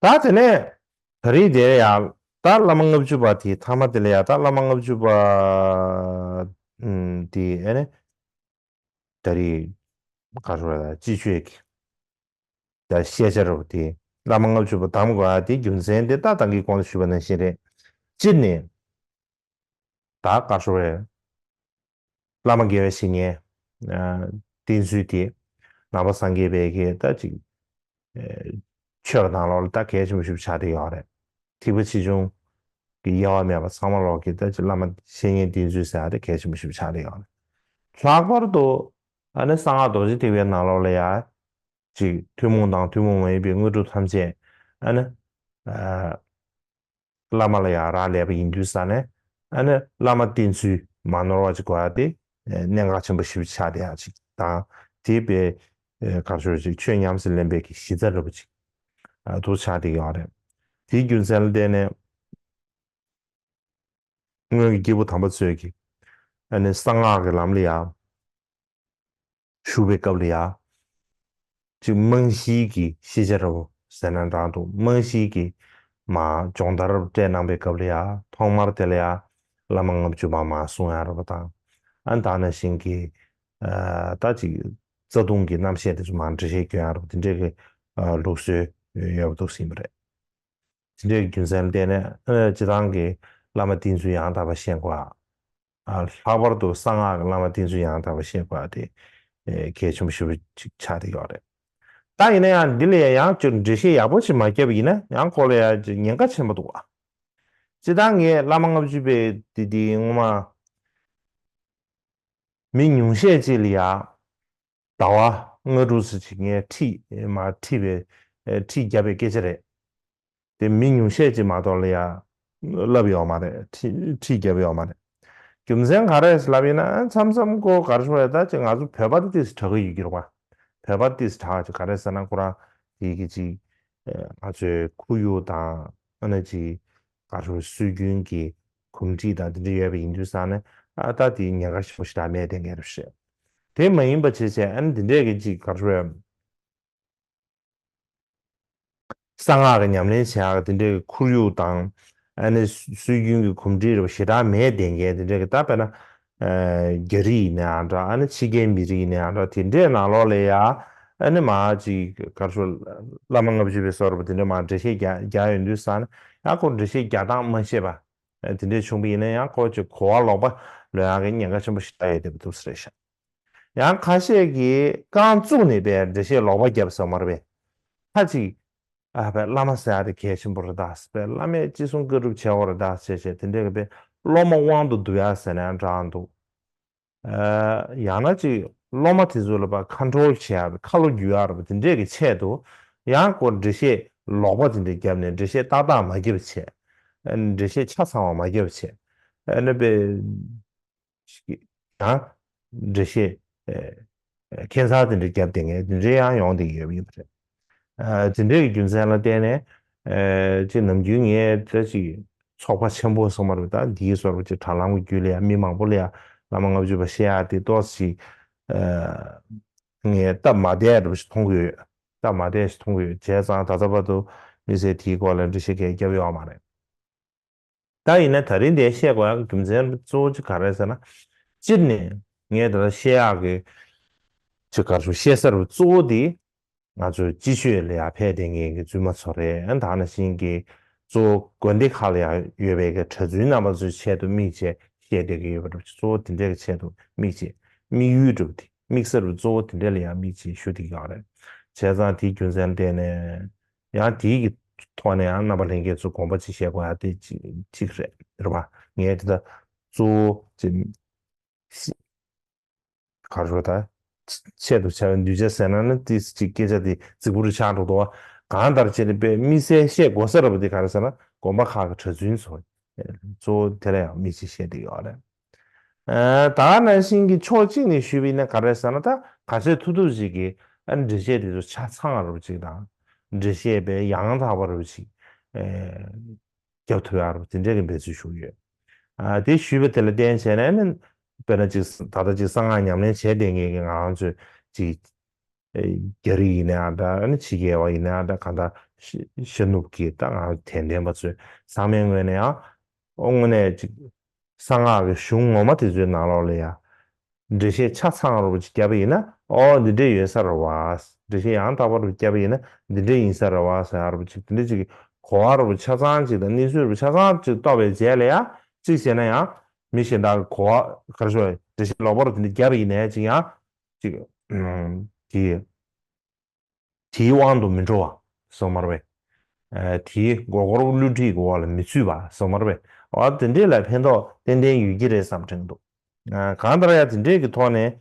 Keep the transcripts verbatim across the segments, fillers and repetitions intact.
ད་དེ་ནས་ད་རེས་དེ་ཡང་ད་བླ་མ་ལྔ་བཅུ་པ་དེ་ཐ་མ་དེ་ལ་ཡང་ད་བླ་མ་ལྔ་བཅུ་པ་ཨམ་དེ་ཨེ་ནས་ད་རེས་ག་རེ་ཟེར་དགོས་རེད། ད་སྤྱི་ཆོས་ཀྱི་ད་ཤེས་བྱ་རེད་པ། དེ་བླ་མ་ལྔ་བཅུ་པ་གདམ་དགོས་ཡ་དེ་རྒྱུ་མཚན་དེ་ད་ད་གིན་གོང་དུ་ཞུས་པ་ནང་བཞིན་རེད། སྤྱིར་ནས་ད་ག་རེ་ཟེར་དགོས་རེད། བླ་མ་དགེ་བའི་བཤེས་གཉེན་ཨ་བསྟེན་ཚུལ་དེ་ནང་པ་སངས་རྒྱས་པའི་གི་ད་ཅིག་ཨ་ཆོས་ཀྱི་ནང་ལོགས་ལ་ད་གལ་ཆེན་པོ་ཞིག་ཆགས་བསྡད་ཡོད་རེད། ཐེག་པ་ཆེ་ཆུང་གི་དབྱེ་བ་མེད་པ་ཚང་མ་ལོག་གི་ད་ཅིག་བླ་མ་བཤེས་གཉེན་བསྟེན་ཚུལ་ཟེར་ཡ་དེ་གལ་ཆེན་པོ་ཞིག་ཆགས་བསྡད་ཡོད་རེད། ལྷག་པར་དུ་ཨ་ནི་གསང་སྔགས་རྡོ་རྗེ་ཐེག་པའི་ནང་ལོགས་ལ་ཡ་ཅིག་ཐུན་མོང་དང་ཐུན་མོང་མ་ཡིན་པའི་དངོས་གྲུབ་ཐམས་ཅད་ཨ་ནི་ཨ་བླ་མ་ལ་ཡང་རག་ལས་པ་ཡིན་དུས་ཙང་ནས་ཨ་ནི་བླ་མ་བསྟེན་ཚུལ་མ་ནོར་བ་ཅིག་དགོས་ཡ་དེ་གནད་འགག་ཆེན་པོ་ཞིག་ཆགས་བསྡད་ཡ་ཅིག་དང་། དེ་པའི་ག་རེ་ཟེར་ཅིག་ཆོས་ཉམས་སུ་ལེན་པའི་གི་གཞི་རྩ་འདྲ་པོ་ཅིག་འདུག་ཆགས་བསྡད་ཡོད་རེད། དེའི་རྒྱུ་མཚན་ལ་བརྟེན་ནས་སྔོན་གྱི་སྐྱེས་བུ་དམ་པ་ཚོས་ཀྱི་ཨ་ནི་གསང་སྔགས་ཀྱི་ལམ་ལ་ཡང་ཞུགས་པའི་སྐབས་ལ་ཡ། ཅིག་རྨང་གཞིའི་གི་ཤེས་བྱ་རེད་པ་ཟེར་ན་འདྲ་འདུག་རྨང་གཞིའི་གི་མ་སྦྱོང་བརྡར་སྤྲད་གནང་པའི་སྐབས་ལ་ཡ། ཐོག་མར་དེ་ལ་ཡ་བླ་མ་ལྔ་བཅུ་པ་མ་གསུང་ཡ་རེད་པ་དང་། ཨ་ནི་ད་ནང་བཞིན་གྱི་ཨ་ད་ཅིག་རྩ་ལྟུང་གི་རྣམ་བཤད་དེ་ཚོ་མ་འགྲེལ་བཤད་སྐྱོན་ཡ་རེད་པ། དེ་འདྲའི་གི་ཨ་ལུགས་སྲོལ་ཡོད་པ་འདུག་ཟེར་གྱི་ཡིན་པ་རེད། དེ་འདྲའི་རྒྱུ་མཚན་ལ་བརྟེན་ནས་ཨ་སྤྱིར་བཏང་གི་བླ་མ་བསྟེན་ཚུལ་ཡང་དག་པ་ཤེས་དགོས། ཨ་ལྷག་པར་དུ་གསང་སྔགས་ཀྱི་བླ་མ་བསྟེན་ཚུལ་ཡང་དག་པ་ཤེས་དགོས་དེ་ཨེ་གལ་ཆེན་པོ་ཞེ་པོ་ཅིག་ཆགས་བསྡད་ཡོད་རེད། ད་ཡིན་ན་ཡང་འདི་ལ་ཡང་ཅིག་འགྲེལ་བཤད་ཡག་པོ་ཞིག་མ་བརྒྱབ་པ་ཡིན་ན་ཡང་ཁོ་ལ་ཡང་ཅིག་ཉེན་ཁ་ཆེན་པོ་འདུག་བ། སྤྱིར་བཏང་ངས་བླ་མ་ལྔ་བཅུ་པའི་དེ་དེ་ངོ་མ་མི་ཉུང་ཤས་ཅིག་ལ་ཡང་ཟླ་བ་ལྔ་དྲུག་ཙམ་ཅིག་ངས་ཁྲིད་མ་ཁྲིད་པའི་ཨེ་ཁྲིད་བརྒྱབ་པའི་སྐད་ཆ་རེད། དེ་མི་ཉུང་ཤས་ཅིག་མ་གཏོགས་ལ་ཡ་བསླབ་ཡོད་མ་རེད། ཁྲིད་ཁྲིད་བརྒྱབ་ཡོད་མ་རེད། རྒྱུ་མཚན་ག་རེ་ལབ་ཡིན་ན་མཚམས་མཚམས་ཁོ་ག་རེ་ཞུ་བ་རེད། ད་ཅིག་ང་ཚོ་བོད་པ་དེ་ཏིས་དྲག་གི་ཡོད་ཀྱི་རེད་པ། བོད་པ་ཏིས་དྲག་ཅིག་ག་རེ་ཟེར་ན་ཁོ་རང་དེ་གི་ཅིག་ཨ་ང་ཚོའི་ཁོར་ཡུག་དང་ཨ་ནི་ཅིག་ག་རེ་ཞུ་སྲོལ་རྒྱུན་གྱི་གོམས་འདྲིས་དང་དེ་འདྲ་ཡོད་པ་ཡིན་དུས་ཙང་ནས་ཨ་ད་དེ་ཉེན་ཁ་ཞེ་པོ་ཞིག་ད་མེད་བསྡད་མཁན་རེད་ཤག་དེ་མ་ཡིན་པ་བྱས་བྱས་ཨ་ནི་དེ་འདྲས་ཀྱི་ཅིག་ག་རེ་ཞུ་བ་རེད། གསང་སྔགས་ཀྱི་ཉམས་ལེན་བྱེད་ཡག་དེ་འདྲའི་ཁོར་ཡུག་དང་། ཨ་ནི་སྲོལ་རྒྱུན་གྱི་གོམས་འདྲིས་རེད་པ་ཞེ་དྲག་མེད་བསྡད་མཁན་དེ་འདྲའི་གི་ད་དཔེར་ན། ཨ་རྒྱ་རིགས་ཡིན་ནའང་འདྲ། ཨ་ནི་ཕྱི་རྒྱལ་མི་རིགས་ཡིན་ནའང་འདྲ། དེ་འདྲའི་ནང་ལོགས་ལ་ཡ། ཨ་ནི་མ་ཅིག་ག་རེ་ཞུ། བླ་མ་ལྔ་བཅུ་པའི་སོགས་རེད་པ་དེ་འདྲ་མ་འགྲེལ་བཤད་རྒྱག་རྒྱག་ཡོང་དུས་ཙང་ནས་ཡང་ཁོ་འགྲེལ་བཤད་རྒྱག་སྟངས་མ་ཤེས་པ། ཨ་དེ་འདྲའི་བྱུང་བ་ཡིན་ན་ཡང་ཁོ་ཅིག་གོ་བ་ལོག་པ་ལོན་ཡག་གི་ཉེན་ཁ་ཆེན་པོ་ཞིག་ལྟ་ཡོད་བསྡད་པ་འདུག་ཟེར་རེད་ཤག་ཡང་ཁ་ཤས་ཀྱིས་རྐང་བཙུགས་ནས་པའི་འགྲེལ་བཤད་ལོག་པ་བརྒྱབ་ཟེར་མ་རེད་པས། ཁ་ཅིག་ཨ་པའི་བླ་མ་ཟེར་ཡ་དེ་གལ་ཆེན་པོ་རེད་ད། པའི་བླ་མས་ཅི་གསུང་བཀའ་སྒྲུབ་བྱེད་དགོས་རེད་ད་ཟེར་བྱས་དེ་འདྲའི་གི་པའི་སློབ་མ་དབང་དུ་བསྡུ་ཡ་ཟེར་ན་ཡང་འདྲ་འདུག་ཨ་ཡང་ན་ཅིག་སློབ་མ་དེ་ཚོ་ལ་པ་ཁོན་ཊོལ་བྱེད་ཡ་རེད། ཁ་ལོ་བསྒྱུར་ཡ་རེད་པ་དེ་འདྲའི་གི་ཆེད་དུ་ཡང་ཁོ་འགྲེལ་བཤད་ལོག་པ་དེ་འདྲ་བརྒྱབ་ནས་འགྲེལ་བཤད་ཏག་ཏག་མ་བརྒྱབ་བྱས། ཨ་འགྲེལ་བཤད་ཆ་ཚང་བ་མ་བརྒྱབ་བྱས། ཨ་ནི་པའི་ཞིག་ཡང་འགྲེལ་བཤད་ཨེ་ཨེ་ཁྱད་མཚར་དེ་འདྲ་བརྒྱབ་བསྡད་མཁན་དེ་འདྲ་ཡང་ཡོང་བསྡད་ཡོད་པ་ཡིན་པ་རེད། ཨ་དེ་འདྲའི་རྒྱུ་མཚན་ལ་བརྟེན་ནས་ཨེ་ཅིག་ནམ་རྒྱུན་ངས་ད་ཅིག་ཚོགས་པ་ཆེན་པོ་ཚང་མ་རེད་ད། འདིའི་སོར་བ་ཅིག་དྲ་ལམ་གྱི་བརྒྱུད་ལ་ཡང་མི་མང་པོ་ལ་ཡང་བླ་མ་ལྔ་བཅུ་པ་བཤད་ཡག་དེ་ཏོག་ཙམ་ཅིག་ཨ་ངས་སྟབས་མ་བདེ་འདྲ་པོ་ཞིག་མཐོང་གི་ཡོད། སྟབས་མ་བདེ་ཞིག་མཐོང་གི་ཡོད། བྱས་ཙང་ད་ལྟ་བར་དུ་དམིགས་བསལ་དེའི་སྐོར་ལ་འགྲེལ་བཤད་གང་ཡང་བརྒྱབ་ཡོད་མ་རེད། ད་ཡིན་ན་ད་རིང་འདིར་བཤད་དགོས་ཡག་གི་རྒྱུ་མཚན་གཙོ་བོ་གཅིག་ག་རེ་ཟེར་ན། སྤྱིར་ནས་ངས་ད་ལྟ་བཤད་ཡག་གི་ཅིག་ག་རེ་ཞུ། བཤད་ས་རུ་གཙོ་བོ་དེ་ང་ཚོའི་སྤྱི་ཆོས་ལ་ཡང་ཕན་བསྡད་མཁན་གྱི་བཙུན་མ་ཚོ་རེད། ཨ་ད་ནང་བཞིན་གྱི་གཙོ་བོ་དགོན་སྡེ་ཁག་ལ་ཡང་ཡོད་པའི་གི་གྲྭ་བཙུན་རྣམ་པ་ཚོའི་ཆེད་དུ་དམིགས་བྱས་བཤད་བསྡད་ཀྱི་ཡོད་པ་རེད། གཙོ་བོ་དེ་འདྲའི་གི་ཆེད་དུ་དམིགས་བྱས། དམིགས་ཡུལ་འདྲ་པོ་དེ་དམིགས་ས་རུ་གཙོ་བོ་དེ་འདྲ་ལ་ཡང་དམིགས་བྱས་ཞུ་བསྡད་ཀྱི་ཡོད་རེད། བྱས་ཙང་དེའི་རྒྱུ་མཚན་ལ་བརྟེན་ནས། ཡང་དེའི་གི་ཐོག་ནས་ཡང་རྣམ་པ་ལྷན་རྒྱས་ཚོ་དགོངས་པ་ཅིག་བཞེས་དགོས་ཡ་དེ་ཅིག་ཅིག་རེད། རེད་པ། ངས་དེ་ལྟར་གཙོ་བོ་ཅིག་ག་རེ་ད་ཆེད་དུ་བྱ་བའི་གདུལ་བྱ་ཟེར་ན་ནི་ཏིས་ཅིག་སྐད་ཆ་དེ་རྫིག་པོ་རུ་ཆགས་འགྲོ་འདུག་བ། གང་ལྟར་བྱས་ནས་དཔེ་དམིགས་བསལ་བཤད་དགོས་ས་རེད་པ། དེ་ག་རེ་ཟེར་ན་དགོན་པ་ཁག་གི་གྲྭ་བཙུན་ཚོ་གཙོ་བོ་དེ་ལ་ཡང་དམིགས་བྱས་བཤད་བསྡད་ཡོད་རེད། ཨ་ད་ནང་བཞིན་གྱི་ཕྱོགས་གཅིག་ནས་ཞུས་པ་ཡིན་ན་ག་རེ་ཟེར་ན། ད་ག་ཚོད་ཐུབ་ཐུབ་ཅིག་གིས་ཨ་འགྲེལ་བཤད་དེ་ཚོ་ཆ་ཚང་བ་རུ་ཅིག་དང་། འགྲེལ་བཤད་པའི་ཡང་དག་པ་རུ་ཅིག་ཨེ་རྒྱབ་ཐུབ་ཡག་རུ་དེ་འདྲའི་གི་འབད་རྩོལ་ཞུ་གི་ཡོད། ཨ་དེ་ཞུས་པ་དེ་ལ་བརྟེན་བྱས་ནས་ནི་དཔེར་ན་ཅིག་ད་ལྟ་ཅིག་གསང་སྔགས་ཉམས་ལེན་བྱས་བསྡད་མཁན་གྱི་ང་རང་ཚོས་ཅིག་ རྒྱ་རིགས་ཡིན་ནའང་འདྲ། ཨ་ནི་ཕྱི་རྒྱལ་བ་ཡིན་ནའང་འདྲ། གང་ལྟར་ཤ་ཤ་ནུབ་ཀྱི་ད་ང་དད་ལྡན་པ་ཚོས་ཚང་མའི་ངོས་ནས་ཡང་། ཨོ་དངོས་གནས་ཅིག་གསང་སྔགས་ཀྱི་གཞུང་ངོ་མ་དེ་ཚོའི་ནང་ལོགས་ལ་ཡང་འགྲེལ་བཤད་ཆ་ཚང་རུ་ཅིག་བརྒྱབ་པ་ཡིན་ན། ཨོ་འདི་འདྲས་ཡོད་ས་རེད་བ། འགྲེལ་བཤད་ཡང་དག་པ་རུ་བརྒྱབ་པ་ཡིན་ན་འདི་འདྲས་ཡིན་ས་རེད་བ་ཟེར་ཡག་རུ་ཅིག་དེ་འདྲས་ཅིག་གོ་བ་རུ་ཆ་ཚང་ཅིག་དང་གནས་ཚུལ་རུ་ཆ་ཚང་ཅིག་རྟོགས་པའི་རྗེས་ལ་ཡང་ཅིག་བྱས་ན་ཡང་མི་གཞན་དག་གི་གོ་བ་ག་རེ་ཞུ་དགོས། འགྲེལ་བཤད་ལོག་པ་རུ་དེ་འདྲས་བརྒྱབ་པ་ཡིན་ནའི་ཅིག་ཡང་ཅིག་དེ་དེའི་དབང་དུ་མི་འགྲོ་བ་སོང་མ་རེད་པས། ཨ་དེའི་མགོ་སྐོར་བསླུ་བྲིད་ཀྱི་འོག་ལ་མི་ཚུད་པ་སོང་མ་རེད་པས། འོ་དེ་འདྲས་ལ་ཕན་ཐོགས་ཏན་ཏན་ཡོད་ཀྱི་རེད་བསམ་དྲན་འདུག་ཨ་གང་ལྟར་ཡང་དེ་འདྲས་ཀྱི་ཐོག་ནས་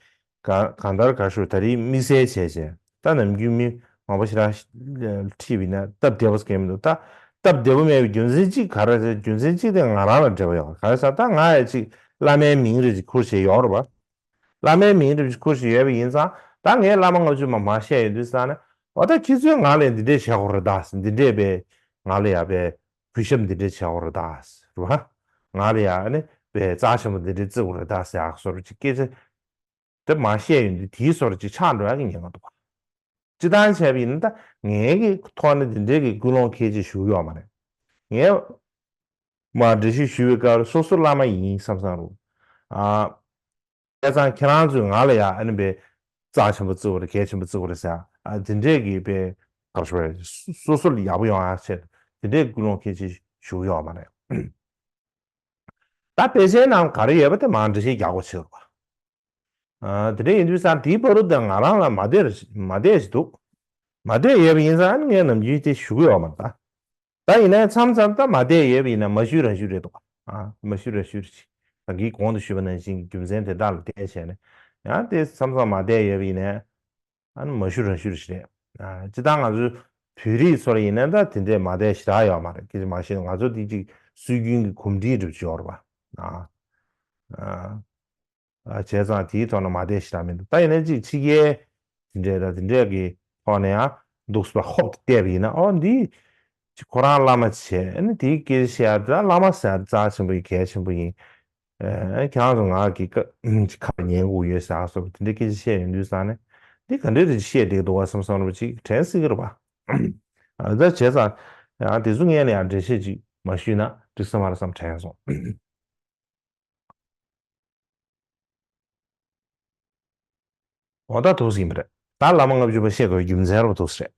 ག་གང་ལྟར་ག་ཞུ་ད་རེས་དམིགས་བསལ་བྱས་བྱས་ད་ནམ་རྒྱུན་མི་མང་པོ་ཞེ་དྲག་ཁྲིད་པ་ཡིན་ན་སྟབས་བདེ་བ་ཟེར་མཁན་མི་འདུག་ད་སྟབས་བདེ་པོ་མེད་པའི་རྒྱུ་མཚན་གཅིག་ག་རེ་ཟེར། རྒྱུ་མཚན་གཅིག་དེ་ང་རང་ལ་འབྲེལ་བ་ཡོད། ག་རེ་ཟེར་ད་ང་ཡང་ཅིག་བླ་མའི་མིང་རེ་ཅིག་ཁུར་བཞེས་ཡོད་རེད་པ། བླ་མའི་མིང་རེ་ཅིག་ཁུར་བཞེས་ཡོད་པ་ཡིན་ཙང་ད་ངས་བླ་མ་ལྔ་བཅུ་མ་མར་བཤད་ཡོང་དུས་ཙང་ནས། འོ་ད་ཁྱེད་ཚོས་ང་ལ་འདི་འདྲས་བྱེད་དགོས་རེད་ད། འདི་འདྲས་པའི་ང་ལ་ཡ་པའི་གུས་ཞབས་འདི་འདྲས་བྱེད་དགོས་རེད་ད་རེད་པ། ང་ལ་ཡ་ཨ་ནི་པའི་རྩ་ཆེན་པོ་འདི་འདྲས་བརྩི་དགོས་རེད་ད་ཟེར་ཡག་བཟོ་འདྲ་ཅིག་སྐད་ཆ་དེ་མར་བཤད་ཡོང་དུས་དེའི་བཟོ་འདྲ་ཅིག་ཆགས་འགྲོ་ཡག་གི་ཉེན་ཁ་འདུག་སྤྱིར་བཏང་བྱས་པ་ཡིན་ན་ད་ངའི་གི་ཐོག་ནས་འདི་འདྲའི་གི་ཀུན་སློང་ཁྱད་ཆོས་ཞུ་གི་ཡོད་མ་རེད། ངས་མར་འགྲེལ་བཤད་ཞུ་བའི་སྐབས་སོ་སོ་བླ་མ་ཡིན་བསམ་བསམ་རུང་། ཨ། བྱས་ཙང་ཁྱེད་རང་ཚོས་ང་ལ་ཡ་ཨ་ནི་པའི་རྩ་ཆེན་པོ་བརྩི་བ་རེད། གལ་ཆེན་པོ་བརྩི་བ་རེད་ཟེར་ཡ། ཨ་དེ་འདྲས་ཀྱི་པའི་ག་རེ་ཞུ་དགོས་རེད། སོ་སོ་ལ་ཡག་པོ་ཡོང་ཡ་ཆེད་དུ་དེ་འདྲས་ཀུན་སློང་ཁྱད་ཆོས་ཞུ་གི་ཡོད་མ་རེད། ད་དཔེ་ཆའི་ནང་ག་རེ་ཡོད་པ་དེ་མར་འགྲེལ་བཤད་རྒྱག་དགོས་ཆེ་བ། ཨ་དེ་འདྲ་ཡིན་དུས་ཙང་དེའི་བར་དུ་དེ་ང་རང་ལ་མ་བསྡད་མ་བསྡད་ཞིག་འདུག་མ་བསྡད་ཡོད་པ་ཡིན་ཙང་ངས་ནམ་རྒྱུན་དེ་ཞུ་གི་ཡོད་མ་རེད་ད། ད་ཡིན་ནའི་མཚམས་མཚམས་ད་མ་བསྡད་ཡོད་པ་ཡིན་ན་མ་ཞུས་རང་ཞུས་རེད་འདུག་ཨ་མ་ཞུས་རང་ཞུས་རེད། ད་གིན་གོང་དུ་ཞུས་པ་ནང་བཞིན་རྒྱུ་མཚན་དེ་དག་ལ་བརྟེན་བྱས་ནས་ཡང་དེ་མཚམས་མཚམས་མ་བསྡད་ཡོད་པ་ཡིན་ནའི་ཨ་ནི་མ་ཞུ་རང་ཞུ་རེད། ཨ་སྤྱིར་བཏང་ང་ཚོའི་བོད་རིགས་ཚོ་ལ་ཡིན་ན་ད་དེ་འདྲས་མ་བསྡད་ཞེ་དྲག་ཡོད་མ་རེད། སྐད་ཆ་མ་བཤད་ན་ང་ཚོ་དེ་ཅིག་སྲོལ་རྒྱུན་གྱི་གོམས་འདྲིས་འདྲ་པོ་ཅིག་ཡོད་རེད་པ། ཨ་ཨ། ཨ་བྱས་ཙང་དེའི་ཐོག་ནས་མ་བསྡད་ཞེ་དྲག་མི་འདུག་ད་ཡིན་ན་ཅིག་ཕྱི་རྒྱལ་དེ་འདྲས་དང་དེ་འདྲས་ཀྱི་ཐོག་ནས་ཡང་འདུག་སེ་ཧོབ་ཏེ་བལྟས་པ་ཡིན་ན། ཨོ་འདི་ཅིག་ཁོ་རང་བླ་མ་བྱས། ཨ་ནི་དེའི་སྐད་ཆ་བཤད་ཡ་ད་བླ་མ་ཟེར་ཡ་རྩ་ཆེན་པོ་ཡིན། གལ་ཆེན་པོ་ཡིན། ཨ་ཁྱེད་རང་ཚོ་ང་གི་ཁ་ལ་ཉན་དགོས་ཡོད་ཟེར་ཡ་སོགས་དེ་འདྲའི་སྐད་ཆ་བཤད་ཡོང་དུས་ཙང་ནས་འདི་ག་འདྲས་རེད་བཤད་བསྡད་འདུག་བ་བསམ་བསམ་འདྲ་པོ་ཅིག་དྲན་སྲིད་ཀྱི་རེད་པ། ཨ་ད་བྱས་ཙང་ཡང་དེ་ཚོ་སྔོན་ལ་ཡང་འགྲེལ་བཤད་ཅིག་མ་ཞུས་ན་འགྲིག་ས་མ་རེད་བསམ་དྲན་སོང་། འོ་ད་འདུག་སེ་ཡིན་པ་རེད། ད་བླ་མ་ལྔ་བཅུ་པ་བཤད་དགོས་རྒྱུ་མཚན་རོ་འདུག་སེ་རེད།